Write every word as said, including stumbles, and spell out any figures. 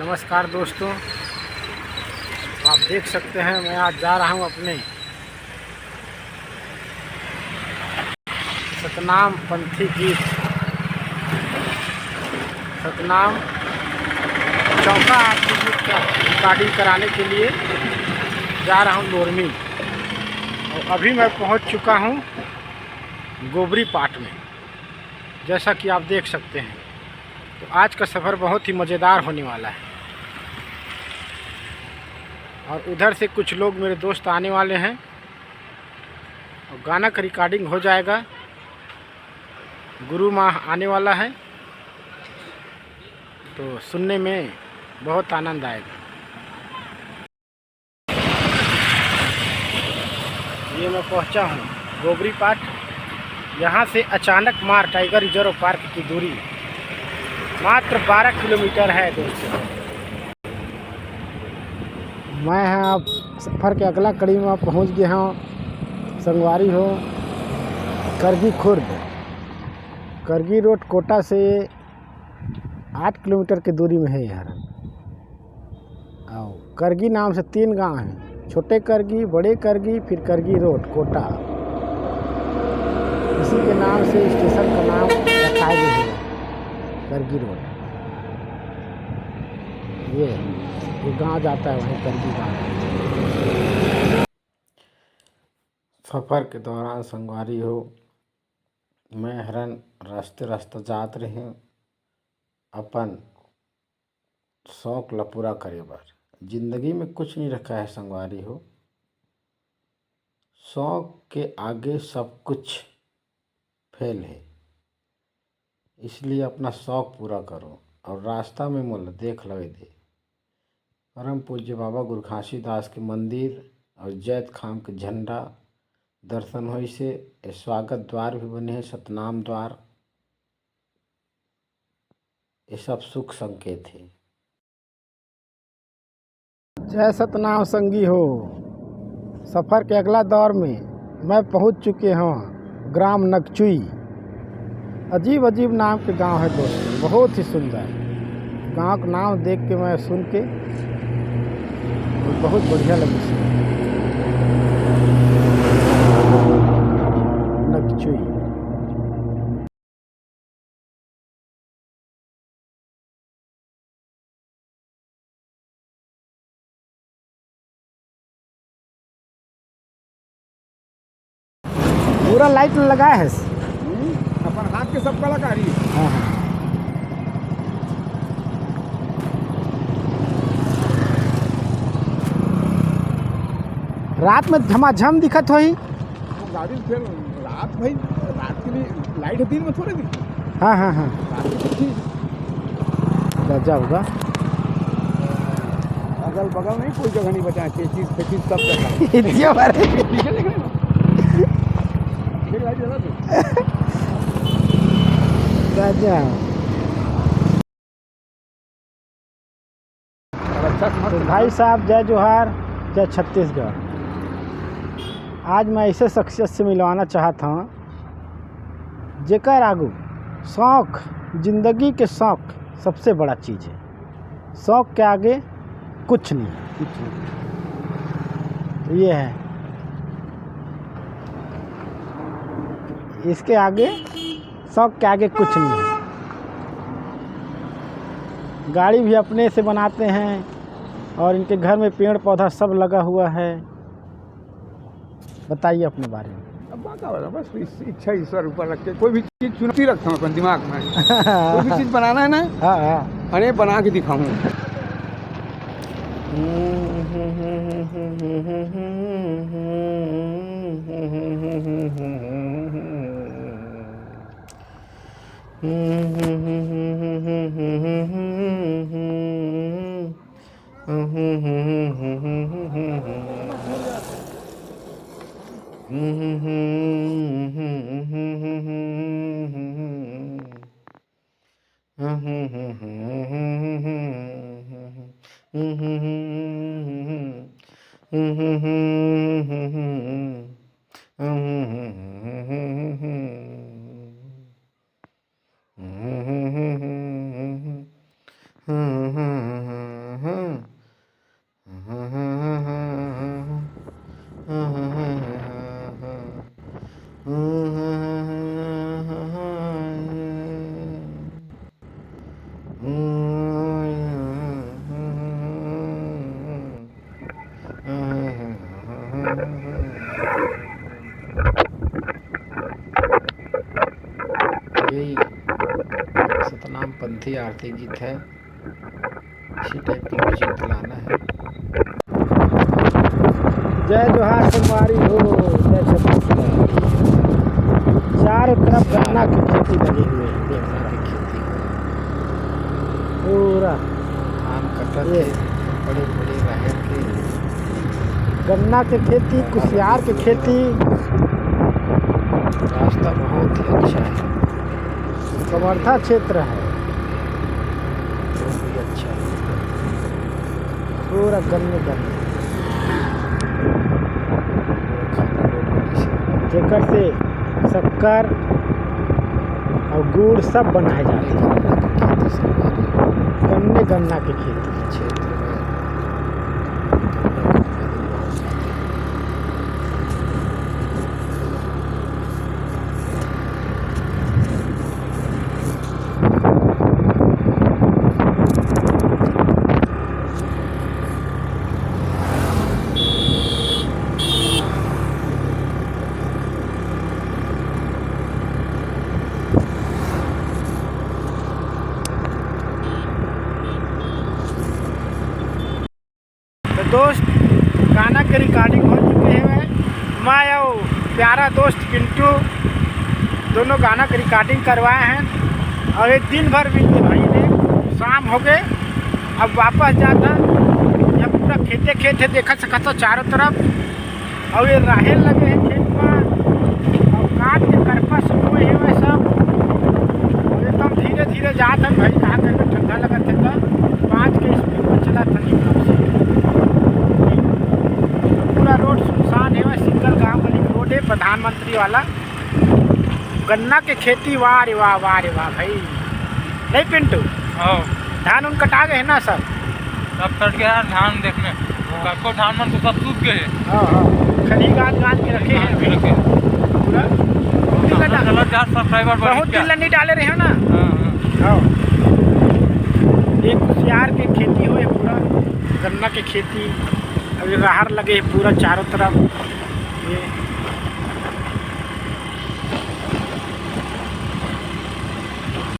नमस्कार दोस्तों, आप देख सकते हैं मैं आज जा रहा हूँ अपने सतनाम पंथी गीत, सतनाम चौका आरती गीत का रिकॉर्डिंग कराने के लिए जा रहा हूँ लोरमी। और अभी मैं पहुँच चुका हूँ गोबरी पाट में, जैसा कि आप देख सकते हैं। तो आज का सफ़र बहुत ही मज़ेदार होने वाला है। और उधर से कुछ लोग मेरे दोस्त आने वाले हैं और गाना का रिकॉर्डिंग हो जाएगा। गुरु माह आने वाला है, तो सुनने में बहुत आनंद आएगा। ये मैं पहुंचा हूँ गोबरी पाट। यहाँ से अचानक मार टाइगर रिजर्व पार्क की दूरी मात्र बारह किलोमीटर है दोस्तों। मैं ह अब सफ़र के अगला कड़ी में पहुँच गया हूँ संगवारी हो, करगी खुर्द। करगी रोड कोटा से आठ किलोमीटर के दूरी में है यार। आओ, करगी नाम से तीन गांव हैं, छोटे करगी, बड़े करगी, फिर करगी रोड कोटा। इसी के नाम से स्टेशन का नाम रखा गया है, करगी रोड। ये ये गांव जाता है वहीं करगी गांव। सफ़र के दौरान संगवारी हो, मैं हरन रास्ते रास्ता जात रहें अपन शौक ला पूरा करे बर। जिंदगी में कुछ नहीं रखा है संगवारी हो, शौक के आगे सब कुछ फेल है। इसलिए अपना शौक पूरा करो और रास्ता में मोला देख लवे दे। परम पूज्य बाबा गुरु घासीदास के मंदिर और जैत खाम के झंडा दर्शन होइसे। ए स्वागत द्वार भी बने हे, सतनाम द्वार। ये सब सुख संकेत हे। जय सतनाम संगी हो। सफ़र के अगला दौर में मैं पहुंच चुके हूं ग्राम नगचुई। अजीब अजीब नाम के गांव है दोस्तों, बहुत ही सुंदर। गांव का नाम देख के मैं सुन के बहुत बढ़िया लगी सुन। नगचुई। पूरा लाइट लगाए है। हम्म, अपन हाथ के सब कलाकारी। हाँ, हाँ। रात में झमाझम दिखत होही। तो गाड़ी फिर रात भाई, रात के लिए लाइट है, दिन में थोड़े दिन। हाँ, हाँ, हाँ। रात में तो ठीक। गजब होगा। अगल बगल नहीं, कोई जगह नहीं बचा है, चेचिस फेचिस सब जगह है। इतिया मारे। पीछे देख रहे हो? देख लाइट जला दो। गजब। अच्छा, मस्त तो भाई साहब, जय जोहार, जय छत्तीसगढ़। आज मैं ऐसे शख्सियत से मिलवाना चाहत हूँ, जेकर आगू शौक, जिंदगी के शौक सबसे बड़ा चीज़ है। शौक के आगे कुछ नहीं। कुछ नहीं। तो ये है, इसके आगे, शौक के आगे कुछ नहीं है। गाड़ी भी अपने से बनाते हैं और इनके घर में पेड़ पौधा सब लगा हुआ है। बताइए अपने बारे में। अब बात का बस इस-, इच्छा ईश्वर ऊपर रख के कोई भी चीज चुनौती रखता हूँ अपन दिमाग में। कोई भी चीज बनाना है ना, हाँ, हाँ। अरे बना के दिखाऊँ। सतनाम पंथी आरती गीत है, इसी टाइप की म्यूजिक लाना है। जय जोहार संगवारी हो, जय छत्तीसगढ़। चारों तरफ गन्ना की खेती लगी हुई है। गन्ना की खेती। पूरा धान कटत ये है, बड़े बड़े राहेर के। गन्ना के खेती, कुसियार के खेती। रास्ता बहुत ही अच्छा है। कवर्धा क्षेत्र है। बहुत ही अच्छा है। पूरा गन्ने गन्ने। जेकर से शक्कर और गुड़ सब बनाए जाते हैं। गन्ने गन्ना के खेती। तो दोस्त, गाना के रिकॉर्डिंग हो चुके हवय। मैं अउ प्यारा दोस्त पिंटू दोनों गाना के रिकॉर्डिंग करवाए हैं। और ये दिन भर बीत गए भाई ने, शाम हो गए। अब वापस जाता, यह पूरा खेते खेत है, देखा सकता चारों तरफ। अउ ये राहेर लगे हे खेत मा, अउ काट के करपा सुखोए हे वह सब। अउ एकदम धीरे धीरे जात हन भाई, कहाँ करके ठंडा लगत हे त पाँच के स्पीड में चला था एकदम से। पूरा रोड सुनसान हे, वह सिंगल गांव गली के रोड हे, प्रधानमंत्री वाला। गन्ना के खेती, वाह रे वाह, वाह रे वाह भाई। नहीं पिंटू? हाँ। धान उन कटा गए हैं ना सब? सब कट गया यार, धान देखने। हाँ। कतको धान मन तो सब सूख गए हैं। हाँ, हाँ। खली गाज गाज के रखे हैं। गाज के रखे हैं। पूरा। बहुत दिन हाँ, लगा। चलो चार सब्सक्राइबर बढ़ बहुत गया। दिन लनी डाले रहे हो ना? हाँ, हाँ। हाँ। ये कुसियार के खेती हो, ये पूरा गन्ना के खेती। अभी राहर लगे है पूरा चारों तरफ। ये